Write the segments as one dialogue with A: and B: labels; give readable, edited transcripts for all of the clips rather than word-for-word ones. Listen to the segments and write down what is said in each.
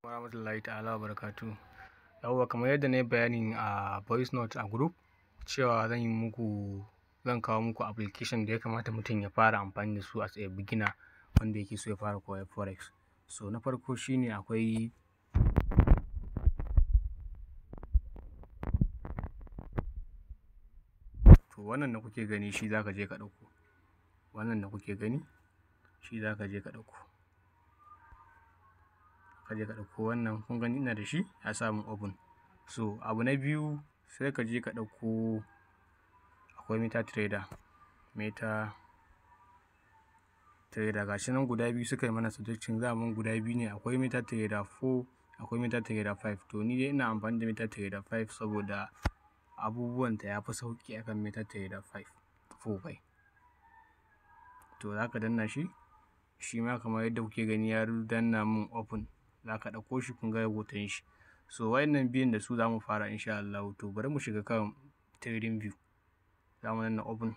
A: Warahmatullahi ta'ala wabarakatuh. Yawwa, kamar yadda na yi bayani a voice note a group cewa zan yi muku, zan kawo muku application da ya kamata mutum ya fara amfani da su as a beginner wanda yake so ya fara koyar forex. So na farko shine akwai, to wannan da kuke gani shi za ka je ka ɗauko. Wannan da kuke gani shi za ka je ka ɗauko. Ka je ka ɗauko wannan, kun gani ina da shi ya sa mun open. So abu na biyu, sai ka je ka ɗauko, akwai MetaTrader. MetaTrader ga shi nan guda biyu suka yi mana suggestion, daman guda biyu ne, akwai MetaTrader 4, akwai MetaTrader 5. To ni dai ina amfani da MetaTrader 5 saboda abubuwan ta ya fi sauƙi akan MetaTrader 5, 4 kai. To za ka danna shi, shi ma kamar yadda kuke gani ya danna mun open. Za ka ɗauko shi, kun ga hoton shi. So waɗannan biyun da su za mu fara insha Allahu. To bari mu shiga kan trading view. Za mu danna open.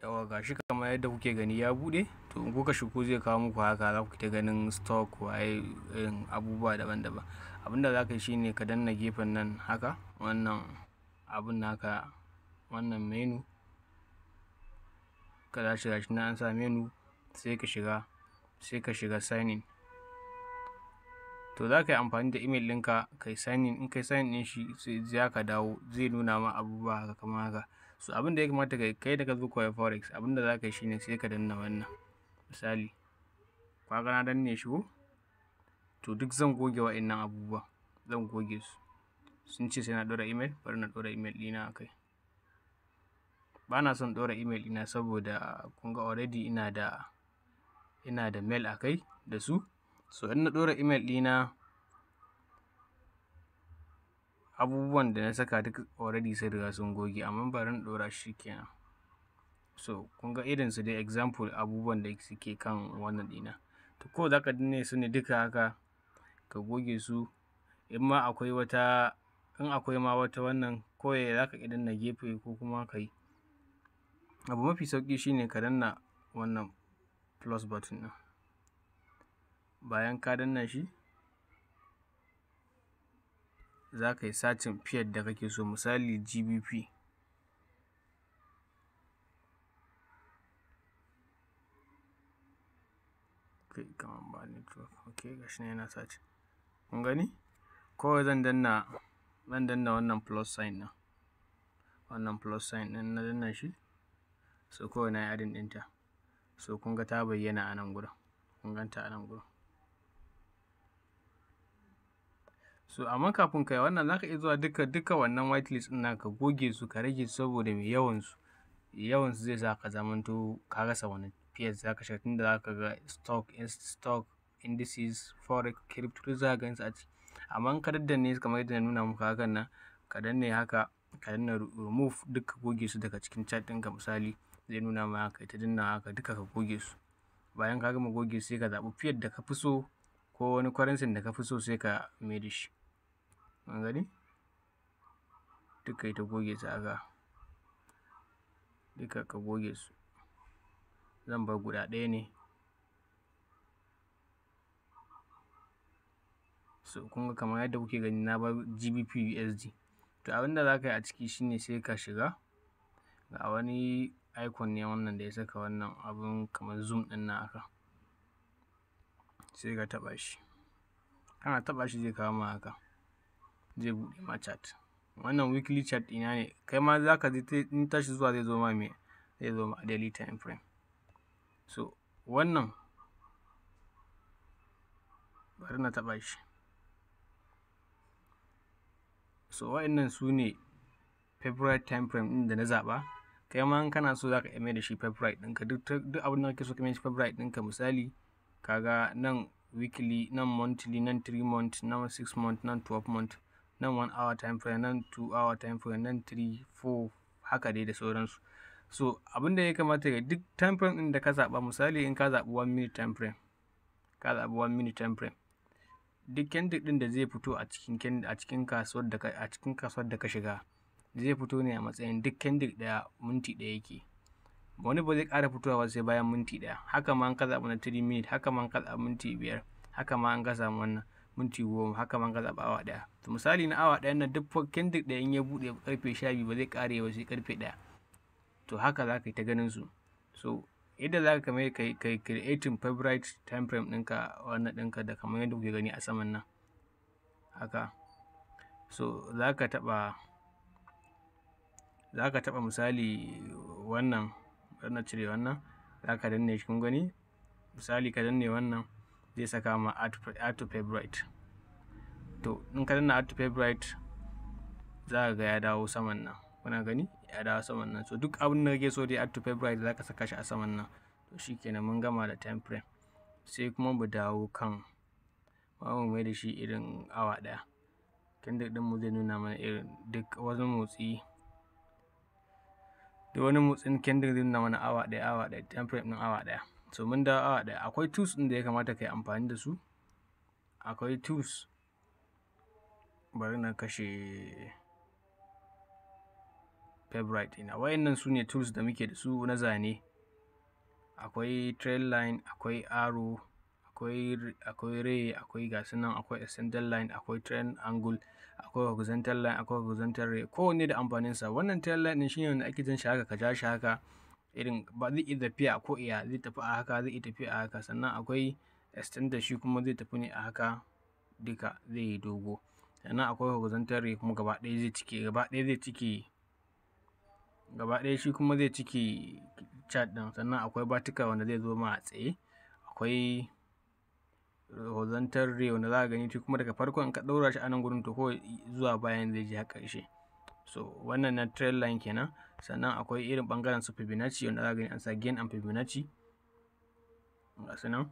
A: Yawwa, ga shi kamar yadda kuke gani ya buɗe. To in kuka shigo zai kawo muku haka, za ku ta ganin stock, waye, irin abubuwa daban daban. Abin da za ka yi shine ka danna gefen nan haka, wannan abun naka, wannan menu. Ka za shi nan an sa menu, sai ka shiga sign in. To za ka yi amfani da email ɗinka ka yi sign in. In ka yi sign in shi, sai za ka dawo zai nuna ma abubuwa haka kamar haka. So abin da ya kamata ka yi, kai da ka zo koyan forex, abin da za ka yi shine sai ka danna wannan. Misali, ka ga na danne shi ko? To duk zan goge waɗannan abubuwa, zan goge su. Sun ce sai na ɗora email, bari na ɗora email ɗina a kai. Ba na son ɗora email ɗina saboda kun ga already ina da mail a kai da su. So in na ɗora email ɗina, abubuwan da na saka duk already sun riga sun goge, amma bari in ɗora shi kenan. So kun ga irin su dai, example abubuwan da suke kan wannan ɗina. To kawai za ka danne su ne duka haka ka goge su. In ma akwai wata, in akwai ma wata wannan, kawai za ka iya danna gefe ko kuma ka yi. Abu mafi sauƙi shine ka danna wannan plus button ɗin. Bayan ka danna shi, za ka yi searching pair da kake so, misali GBP. Okay, kaman ba network. Okay, gashi nan yana searching. Kun gani? Kawai zan danna wannan plus sign ɗin. Wannan plus sign ɗin, na danna shi. So kawai na yi adding ɗinta. So kun ga ta bayyana a nan gurin. Kun gan ta a nan gurin. So amma kafin ka yi wannan, za ka iya zuwa duka duka wannan whitelist ɗin naka ka goge su, ka rage su, saboda me? Yawan su. Yawan su zai sa ka zamanto ka rasa wani pairs za ka shiga, tunda za ka ga stock, stock, indices, forex, crypto, duk za ka gansu a ciki. Amma in ka daddanne su kamar yadda na nuna muku hakan nan, ka danne haka, ka danna remove, duk ka goge su daga cikin chart ɗinka, misali zai nuna ma haka, ta danna haka duka ka goge su. Bayan ka gama goge, sai ka zaɓi pair da ka fi so ko wani currency da ka fi so, sai ka mai da shi. Kun gani? Duk kai ta goge su haka. Duka ka goge su. Zan bar guda ɗaya ne. So kun ga kamar yadda kuke gani na bar GBP USD. To abin da za ka yi a ciki shine sai ka shiga, ga wani icon ne wannan da ya saka wannan abun kamar zoom ɗin nan haka. Sai ka taɓa shi. Kana taɓa shi zai kawo ma haka. Zai buɗe ma chart. Wannan weekly chart ɗina ne. Kai ma za ka ji in tashi zuwa zai zo ma me? Zai zo ma a daily time frame. So wannan, bari na taɓa shi. So waɗannan su ne favorite time frame ɗin da na zaɓa. Kai ma in kana so za ka iya mai da shi favorite ɗinka. Duk duk abin da kake so ka mai da shi favorite ɗinka, misali, ka ga nan weekly, nan monthly, nan 3 month, nan 6 month, nan 12 month, nan 1 hour time frame, nan 2 hour time frame, nan 3, 4, haka dai da sauransu. So abin da ya kamata ka, duk time frame ɗin da ka zaɓa, misali in ka zaɓi 1 minute time frame, ka zaɓi 1 minute time frame, duk candle ɗin da zai fito a cikin kasuwar da ka shiga zai fito ne a matsayin duk candle ɗaya minti ɗaya yake. Wani ba zai ƙara fitowa ba sai bayan minti 1. Haka ma in ka zaɓi na 3 minute, haka ma in ka zaɓi minti 5, haka ma in ka samu wannan minti 10, haka ma in ka zaɓi awa 1. To misali na awa 1 nan, duk candle ɗaya in ya buɗe ƙarfe 12 ba zai ƙare ba sai ƙarfe 1. To haka za ka yi ta ganin su. So yadda za ka mai kai creating favorite time frame ɗinka, wannan ɗinka, da kamar yadda kuke gani a saman nan haka. So za ka taɓa misali wannan, bari na cire wannan, za ka danne shi. Kun gani, misali ka danne wannan, zai saka ma add to favorite. To in ka danna add to favorite, za ka ga ya dawo saman nan. Kuna gani, ya dawo saman nan. So duk abin da kake so dai add to favorite, za ka saka shi a saman nan. To shikenan, mun gama da time frame. Sai kuma mu dawo kan mu mai da shi irin awa 1. Candle ɗin mu zai nuna mana irin duk wani motsi, duk wani motsin candle zai nuna mana awa 1, awa 1, time frame ɗin awa 1. So mun dawo awa 1. Akwai tools ɗin da ya kamata ka yi amfani da su. Akwai tools, bari na kashe favorite ɗina. Wayannan su ne tools da muke da su na zane. Akwai trend line, akwai arrow, akwai ray, akwai gasu nan, akwai extended line, akwai trend angle, akwai horizontal line, akwai horizontal ray. Kowanne da amfaninsa. Wannan trend line ɗin shine wanda ake jan shi haka, ka ja shi haka, irin ba zai iya tafiya a ko ina, zai tafi a haka, zai iya tafiya a haka. Sannan akwai extended, shi kuma zai tafi ne a haka duka, zai yi dogo. Sannan akwai horizontal ray kuma gaba ɗaya zai cike, gaba ɗaya zai cike, gaba ɗaya shi kuma zai cike chart ɗin. Sannan akwai vertical wanda zai zo ma a tsaye. Akwai horizontal ray wanda za ka gani shi kuma daga farkon in ka ɗaura shi a nan gurin, to kawai zuwa bayan zai je har ƙarshe. So wannan na trend line kenan. Sannan akwai irin ɓangaren su Fibonacci, wanda za ka gani an sa gain and Fibonacci, ga su nan.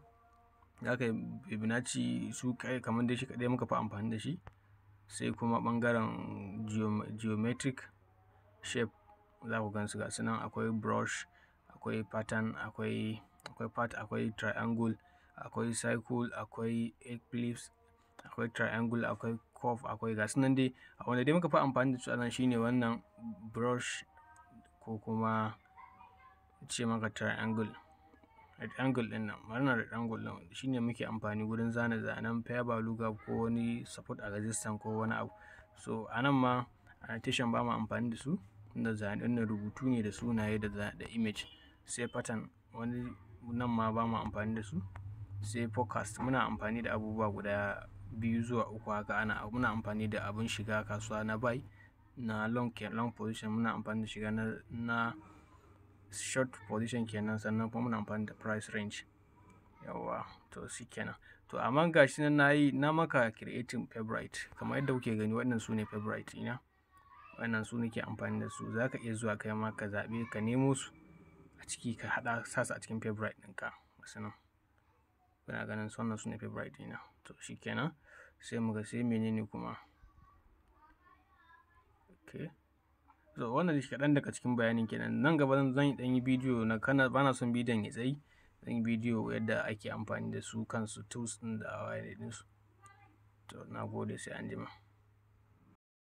A: Za ka yi Fibonacci su kamar dai shi kaɗai muka fi amfani da shi. Sai kuma ɓangaren geometric shape, za ku gan su, ga su nan. Akwai brush, akwai pattern, akwai path, akwai triangle, akwai circle, akwai ellipse, akwai triangle, akwai curve, akwai ga su nan dai. Wanda dai muka fi amfani da su a nan shine wannan brush, ko kuma ce maka triangle, rectangle ɗin nan. Wannan rectangle ɗin shine muke amfani wurin zana zanen fair value gap ko wani support and resistance ko wani abu. So a nan ma annotation ba mu amfani da su, tunda zane wannan rubutu ne da sunaye da image. Sai pattern, wani nan ma ba mu amfani da su. Sai forecast, muna amfani da abubuwa guda biyu zuwa uku haka. Ana muna amfani da abun shiga kasuwa na buy, na long, long position, muna amfani da shiga na short position kenan. Sannan kuma muna amfani da price range. Yawwa, to shi kenan. To amma ga shi nan nayi na maka creating favorite kamar yadda kuke gani. Wannan su ne favorite ina, wannan su nake amfani da su. Za ka iya zuwa kai ma ka zaɓi, ka nemo su a ciki, ka haɗa sa su a cikin favorite ɗinka. Gasu nan, kuna ganin su, wannan su ne favorite ɗina. To shi kenan, sai mu ga sai menene kuma. Okay, so wannan shi kaɗan daga cikin bayanin kenan. Nan gaba zan yi ɗan yi bidiyo na kana, bana son bidiyon ya tsayi, zan yi bidiyo yadda ake amfani da su kansu tools ɗin da waye ɗinsu. To, na gode, sai anjima.